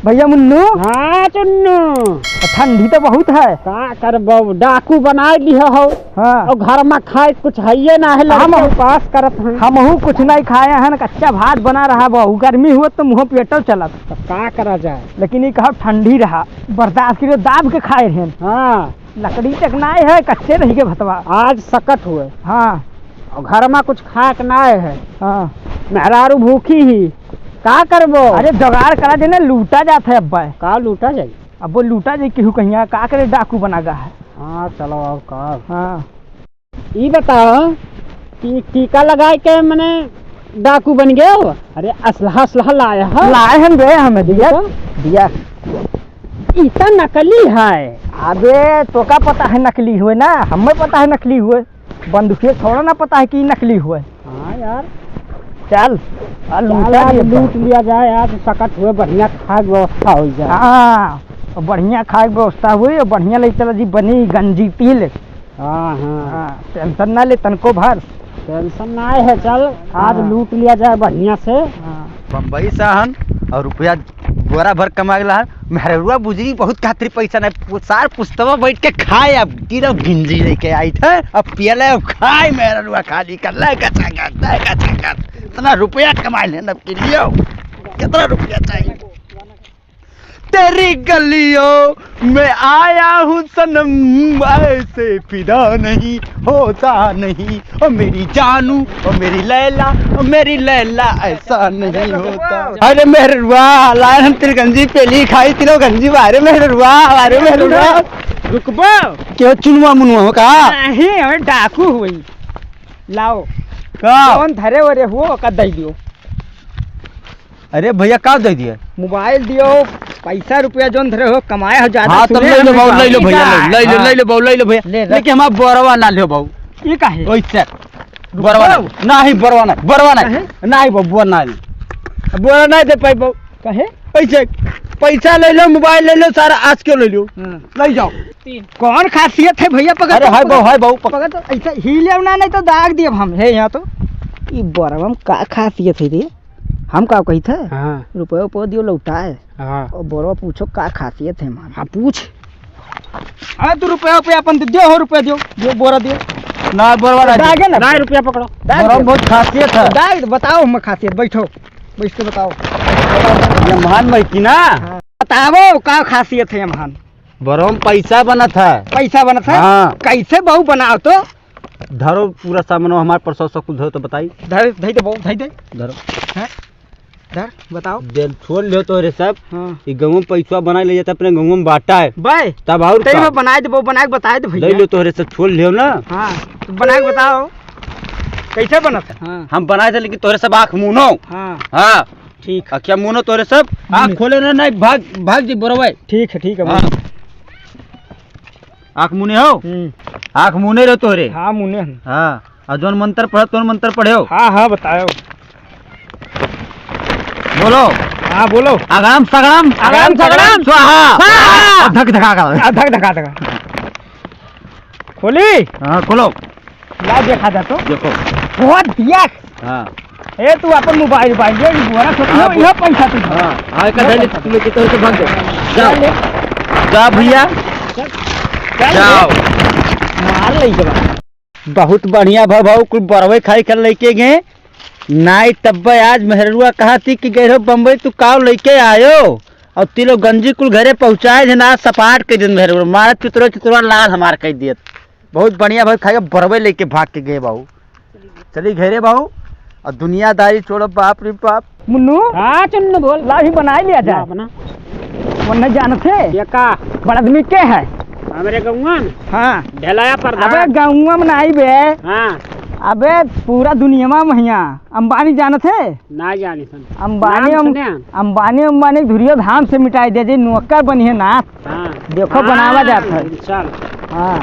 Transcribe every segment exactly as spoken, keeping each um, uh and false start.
भैया मुन्नू। हाँ चुन्नू। ठंडी तो बहुत है। का करबो, डाकू बनाए लिहो हो। हाँ। और घर में खाए कुछ हइये ना है, लड़के हमहू उपास करत हैं। हमहू कुछ नहीं खाए हैं, कच्चा भात बना रहा बहू, गर्मी हुआ तो मुँह पेटो चलत। तो का करा जाए? लेकिन ये कहा ठंडी रहा, बर्दाश्त करियो, दाब के खाए हैं। हाँ। लकड़ी तक नाय है, कच्चे रहि के भतवा। आज सकत हुए। हाँ। और घर में कुछ खाए के नाय है। हाँ। मेहरारू भूखी ही, का करबो? अरे जुगाड़ करा देने, लूटा जात है अब्बा। का लूटा जाई? अब वो लूटा जाई केहू कहिया, का करे डाकू बना गा है। हाँ, चलो और का। हाँ। ई बताओ कि टीका लगाए के मने डाकू बन गए हो? अरे असलहा, असलहा लाए हो? लाए हम बे, हमें दिया, तो? दिया। ई तो नकली है। अबे तोका पता है नकली हुए ना, हमें पता है नकली हुए। बंदूकिया थोड़ा ना पता है कि नकली हुए। हाँ यार। चल, आ चल, लूटा आज दिए लूट बा। लिया जाए, आज सकत हुए बढ़िया खाए के व्यवस्था हो जाए। हाँ, बढ़िया खाए के व्यवस्था हुई और बढ़िया ले चला जी बनी गंजी पी ले। हाँ, हाँ। हाँ, tension ना ले तनको भर। Tension ना है, चल, आज हाँ। लूट लिया जाए बढ़िया से। हाँ। बम्बई से हन और रुपया बोरा भर कमा गया हन। मेहररुआ बुजरी बहुत खातिर पैसा नहीं, पु-, सार पुस्तवा बैठ के खाए, अब किलो गिंजी लेके आई थे, अब पियले, अब खाए, मेहररुआ खाली कर ले, गचा गच, ले गचा गच। इतना रुपया कमा ले, अब के लिए कितना रुपया चाहिए? तेरी गलियों में आया हूँ सनम, ऐसे फिदा नहीं होता नहीं, ओ मेरी जानू, ओ मेरी लैला, ओ मेरी लैला, ऐसा नहीं होता। अरे मेहररुआ, लाए हम तिलगंजी पेली खाई, तिलगंजी, अरे मेहररुआ, अरे मेहररुआ। रुकबो। क्यों चुनुआ मुनुआ हो का? नहीं, हमें डाकू हुई। लाओ। का? कौन धरे ओरे हुओ, ओका दे दियो। अरे भैया, का दे दिए? मोबाइल दियो, पैसा रुपया जोन धरे हो, कमाए हो ज्यादा, हाँ, तब सुने ले लो हमें बाबू, ले लो बाबू। भैया, ले, ले लो, हाँ। ले लो बाबू, ले लो भैया। ले, ले। लेकिन हमार बोरवा ना लियो बाबू। ई काहे? ओइसे। बोरवा ना, रुको। नहीं, बोरवा ना, बोरवा ना। काहे? नहीं बाबू, बोरवा ना। बोरवा ना दे पाई बाबू। काहे? ऐसे, पैसा ले लो, मोबाइल ले लो, सारा आज के ले लो। हाँ। ले जाओ। कौन खासियत है भैया? पकड़ अरे तो, हाय पकड़। बाबू, हाय बाबू, पकड़। पकड़ तो, ऐसे ही ले ना, नहीं तो दाग दियब हम। हे यहाँ तो। ई बोरवा में का खासियत है रे? हम का कही थे? हाँ। रुपया उपया दियो लौटाए। हाँ। और बोरवा पूछो का खासियत है हमार। हाँ, पूछ। हाँ, तू रुपया उपया अपन दे, दियो हो रुपया दियो, दियो बोरा दियो। ना, बोरवा ना दागे दियो। ना। ना, रुपया पकड़ो। दागे बोरवा में दियो। बहुत खासियत है। दागे, बताओ हम खासियत, बैठो, बैठ के बताओ। ये महान में की ना? हाँ। बताओ का खासियत है महान? बोरवा में पैसा बनत है। पैसा बनत है? हाँ। कैसे बाबू बनाओ तो? धरो पूरा सामान हमार पर सौ सौ कुल धरो तो बताई। धर, धई दे बाबू, धई दे। धरो। हैं? धर, बताओ। दिल छोड़ लियो तोहरे सब। हाँ। ई गहूम पैसवा बनाए ले जाता अपने गहूम में बांटा है। बे, तब और तई का? में बनाए दे, वो बनाए के बताए दे भैया। ले लो तोहरे सब छोड़ लियो ना। हाँ, तो बनाए के बताओ। कैसे बनत है? हाँ। हम बनाए थे लेकिन तोहरे सब आँख मूनो। हाँ। हाँ। ठीक। अखिया मूनो तोहरे सब। आँख मूने। खोले ना, नहीं भाग, भाग जी बोरवे। ठीक है, ठीक है, हाँ। बोल। आँख मूने हो? हम्म। आँख मूने रहो तोहरे। हाँ, मूने हन। हाँ। और जौन मंत्र पढ़ो, तौन मंत्र पढ़ो। हाँ, हाँ, बताओ। बोलो। हाँ, बोलो। अगड़म सगड़म। अगड़म सगड़म। स्वाहा। स्वाहा। और धक धका कर। आ, धक धका धका। खोली? हाँ, खोलो। ला देखा जा तो। देखो। बहुत दिया। हाँ। ए, तू अपन मोबाइल, मोबाइल दे, ई बोरा सोच हाँ, लो, बो-, यह पैसा तू। हाँ, हाँ, का यह धैले पैसा तू लेके तो से भाग जा। जाओ। ले। जा भैया। चल। चल। जाओ। मार ले जब। बहुत बढ़िया भा भाऊ, कुल बरवे खाई कर लेके गए। नाई तब्बे आज मेहरुआ कहा थी कि गए हो बम्बई, तू काव लेके आयो? और तिलो गंजी कुल घरे पहुँचाए थे ना, सपाट के दिन मेहरुआ मारा चुतरो चुतरो लाल हमार कह दियत। बहुत बढ़िया भाई, खाइए, बरवे लेके भाग के गए बाबू। चली घरे बाबू, और दुनियादारी छोड़ो, बाप रे बाप। मुन्नू। हाँ, चुन्नू बोल। ला भी बनाए लिया जाए। हाँ, बना। वो नहीं जानत है? ये का? बड़ आदमी के है? हमरे गौवा में? हाँ। ढेलाया प्रधान। अबे गौवा में नहीं बे। हाँ। अबे पूरा दुनिया में महिया अंबानी जानत है? ना जानी सन। अंबानी नाम अम-, सुने हैं। अंबानी, अंबानी धुरियो धाम से मिटाई दे, जे नौकर बनी है ना। हाँ। देखो, बनावा हाँ, जात है। चल। हाँ।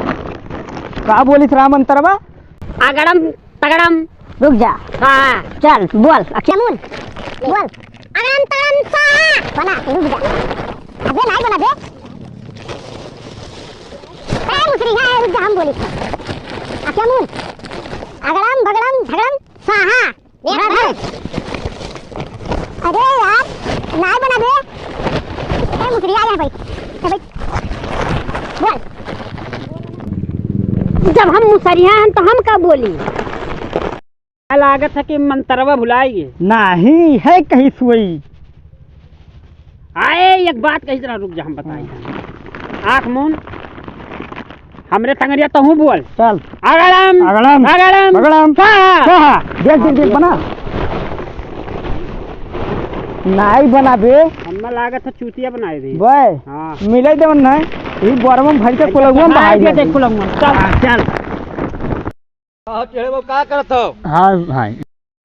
का बोलिस राम अंतरवा? अगड़म, तगड़म। रुक जा। हाँ। चल, बोल, अखिया मून। बोल। अगड़म, तगड़म, सा। बना, रुक जा। अबे, नहीं बना बे। पैर उतरी है, रुक जा, हम बोली। अखिया मून। अगड़म, बगड़म, झगड़म, सा, हाँ। अरे यार, नाय बना बे। मुसरिया है भाई। ए भाई, बोल। जब हम मुसरिया हैं तो हम का बोली? लागत है कि मंतरवा भुलाई गए। नाही है कहीं सोई। आए, एक बात कही, जरा रुक जा, हम बताई। आँख मून, हमरे टंगरिया तहूँ बोल। चल। अगड़म, अगड़म, अगड़म, अगड़म। स्वाहा। स्वाहा। देख, देख, देख, बना। नाई बना बे। हमें लागत है चूतिया बनाए दे। बे। हाँ। मिले देवन ना। ई बोरवा में भर के कुलंगवा में बहाई दे। देख कुलंगवा। चल। हाँ, चल। हाँ, टेढ़े बाबू, का करत हो? हाँ भाई।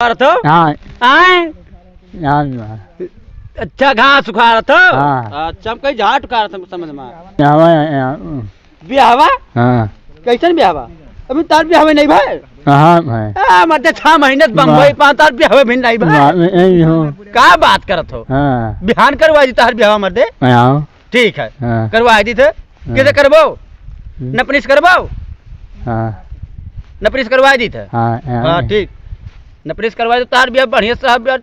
करत हो? हाँ। आए? हाँ भाई। अच्छा, घास उखाड़त हो? हाँ। अच्छा, हम कहीं झाट उखाड़त हो, समझ में। हाँ, हाँ, हाँ। बियाहवा? हाँ। कैसन बियाहवा? अभी तार बियाहवा नहीं भाई? हाँ भाई। आ, मर्दे, छह महीने से बंबई वाह। पा तार बियाहवा भी नहीं भाई। वाह, नहीं हो। का बात करत हो? हाँ। बिहान करवा दी तार बियाहवा मर्दे। हाँ। ठीक है। हाँ। करवा दी थे। हाँ। किसे करबो? हम्म। नपनिस करबो? हाँ। नपनिस करवा दी थे। हाँ, हाँ। हाँ, ठीक। नपनिस करवा दो, तार बियाह बढ़िया साहब, बियाह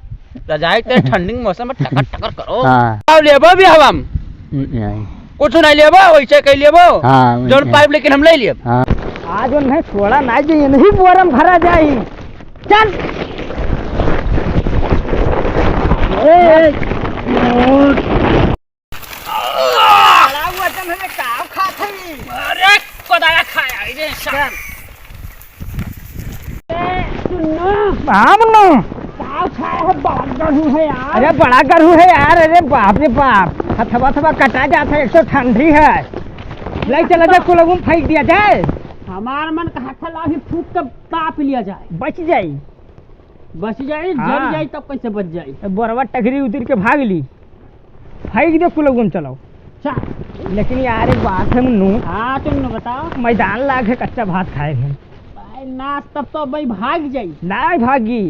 रजाई ते ठंडी के मौसम में टकर टकर करो। हाँ। आओ लेबो बियाहवा में? हम्म, नहीं। कुछ नहीं लेबो, वैसे कहीं लेबो। हाँ, जौन नहीं। पाइप लेकिन हम ले लेब। हाँ। आज उन्हें छोड़ा ना जाइए, नहीं बोरम भरा जाई। चल। ए, ए, बड़ा वजन है, का खात हई? अरे, कोदाला खाया, रे, साहब। ए, सुनो। हाँ, मुन्नू। का खाया है, बड़ा गरू है यार। अरे, बड़ा गरू है यार, अरे, बाप रे बाप। हथवा, हथवा कटा जात है, एक तो ठंडी है। ले चला जा, कुलंगवा में फेंक दिया जाए। हमार मन कहा था, लाही फूंक के ताप लिया जाए। बच जाई। बच जाई, हाँ। जल जाई, तब कैसे बच जाई? बोरवा टघरी उतर के भाग ली। फेंक दे कुलंगवा में चलाओ। अच्छा। लेकिन यार, एक बात है मुन्नू। हाँ, तुम न बताओ। मैदान लाग है कच्चा भात खाए हैं। भाई, नाच तब तो भाई भाग जाई। ना भागी,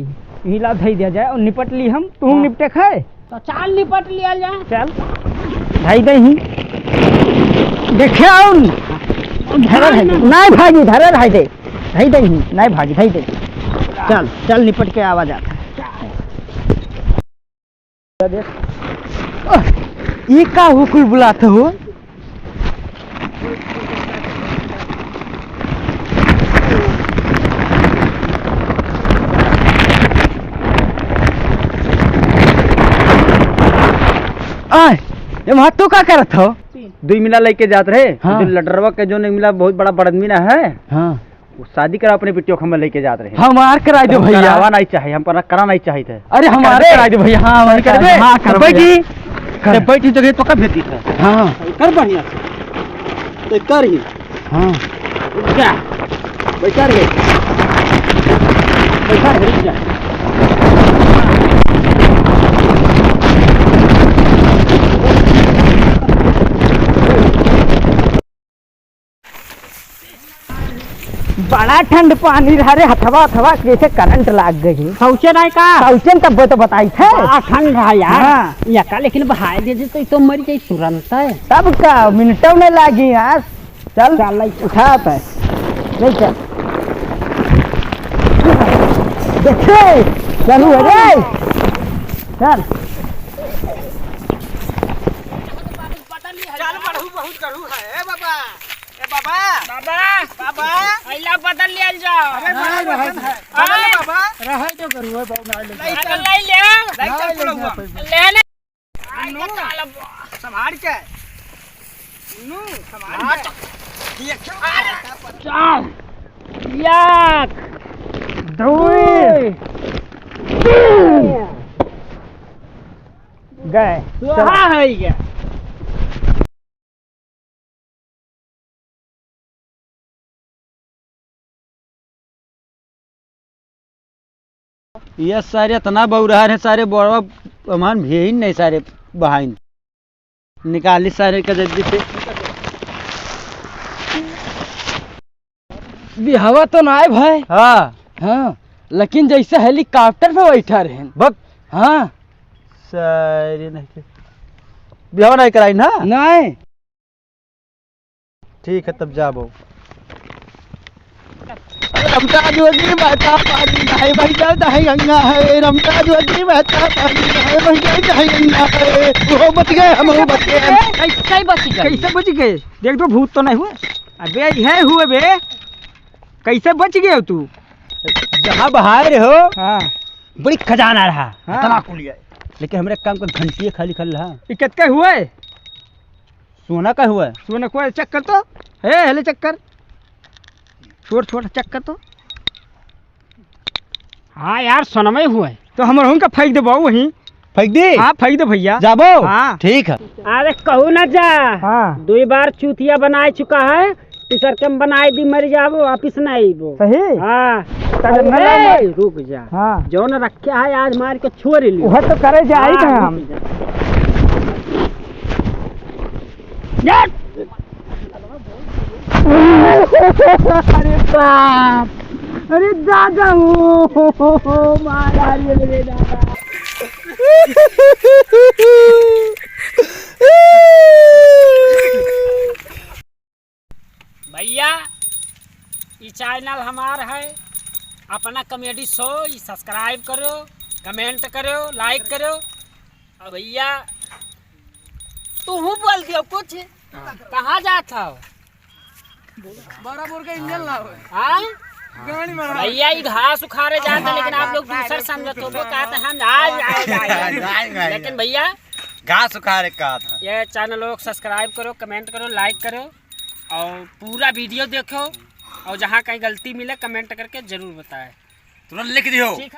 हिला धई दिया जाए और निपट ली हम, तू हाँ। निपटे खाए। तो चाल निपट लिया जाए। चल, धई दे ही। देखे आउन। धरे रह दे। ना भागी, धरे रह दे। धई दे ही, ना भागी, धई दे। चल, चल निपट के आवा जाता। अह, ई का हुकुल बुलात हो? आय, ए, वहाँ तू का करत हो? दुई मिला लेके जात रहे, हाँ। जो लडरवा के जो एक मिला बहुत बड़ा बड़दमी ना है, हाँ। वो शादी करा अपने बिटियों को हम लेके जात रहे। हमार कराई दो तो भैया। करावा नहीं चाहिए, हम करा, करा नहीं चाहिए थे। अरे हमार करबे? कराई दो भैया, हाँ, हमार करबे? कराई दो। हाँ, करबे। बैठी। कर। तो बैठी जगह तो कब भेजी थे? हाँ। कर बढ़िया से। तो कर ही। हाँ। रुक जा। बैठा रहे। बैठा रहे, रुक जा। बड़ा ठंड पानी रहा रे, हथवा, हथवा जैसे करंट लाग गई। शौचे नहीं का? शौचे न तब तो बताई थे। बड़ा ठंड रहा यार। हाँ। या का, लेकिन बहाय दे दे तो, तो मर जाई तुरंत है। तब का, मिनटों में लागी यार। चल, चल, ले चल। उठा पे। ले चल। देखे, चलू है रे। चल। चल, बढ़ू, बहुत गढ़ू है, ए बाबा। ए बाबा। बाबा। बाबा। अइला बदल लियल जाओ। अरे, नहीं, बड़ा वजन है। अरे, बदल ले बाबा। रहे तो करू, है, बाबू, ना ले। नहीं, अरे, चल। ले ले। नहीं, चल, नहीं, चलो, नहीं, हुआ। कोई बात। ले ले। आई, नु। का चाल अब। संभाल के। नु, संभाल हाँ, के। चल। देख। अरे, चाल। एक। दुई। तीन। गए। स्वाहा है ये। ये सारे इतना बौरार है, सारे बोरवा हमार भेइन नहीं, सारे बहाइन निकाली सारे का जल्दी से। बिहावा तो ना आए भाई। हाँ। हाँ, लेकिन जैसे हेलीकॉप्टर पे बैठा रहे। बक। हाँ। सारे नहीं थे। बिहावा नहीं कराई ना? नहीं। ठीक है, तब जाबो। रमता जोगी बहता पानी, नहीं बह जाता है गंगा है। रमता जोगी बहता पानी, नहीं बह जाता है गंगा है। वो बच गए, हम वो बच गए। कैसे बच गए? कैसे बच गए? देख तो, भूत तो नहीं हुए। अबे, यह हुए बे। कैसे बच गए हो तू? जहाँ बहाए रहे हो, हाँ। बड़ी खजाना रहा, हाँ। इतना कुलिया। लेकिन हमरे काम का घंटिए खाली खाली रहा। ये कितने हुए? सोना का हुआ? सोना को check कर तो। हे, हेले check कर। छोड़, छोड़, check कर तो। हाँ यार, सोनमे हुआ है। तो हमरहूँ का फेंक दे बाबू वहीं। फेंक दी? हाँ, फेंक दे भैया। जाबो? हाँ। ठीक है। अरे कहू ना जा। हाँ। दुई बार चूतिया बनाए चुका है, तीसर के हम बनाए दी, मर जाबो, वापिस नहीं आइबो। सही? हाँ। तब न ए, लाऊंगा। रुक जा। हाँ। जौन रखे है आज मार के छोड़ लियो। वह तो करे जाए हाँ, ना हम। रुक जा। अरे बाप, अरे दादा, ओ, मारा रे मेरे दादा। भैया, ई channel हमार है, अपना comedy show, ई subscribe करो, comment करो, like करो। और भैया, तू हूँ बोल दियो कुछ। कहाँ जात हो? बड़ा बोर का इंजन लाओ। हाँ? गाड़ी में भैया, ई घास उखाड़े जात है, लेकिन आप लोग दूसर समझत हो, वो कहते हैं, हम आज, आज, आज, आज। लेकिन भैया, घास उखाड़े का था। ये channel लोग subscribe करो, comment करो, like करो और पूरा video देखो और जहाँ कहीं गलती मिले comment करके जरूर बताएं। तुरंत लिख दियो। ठीक है।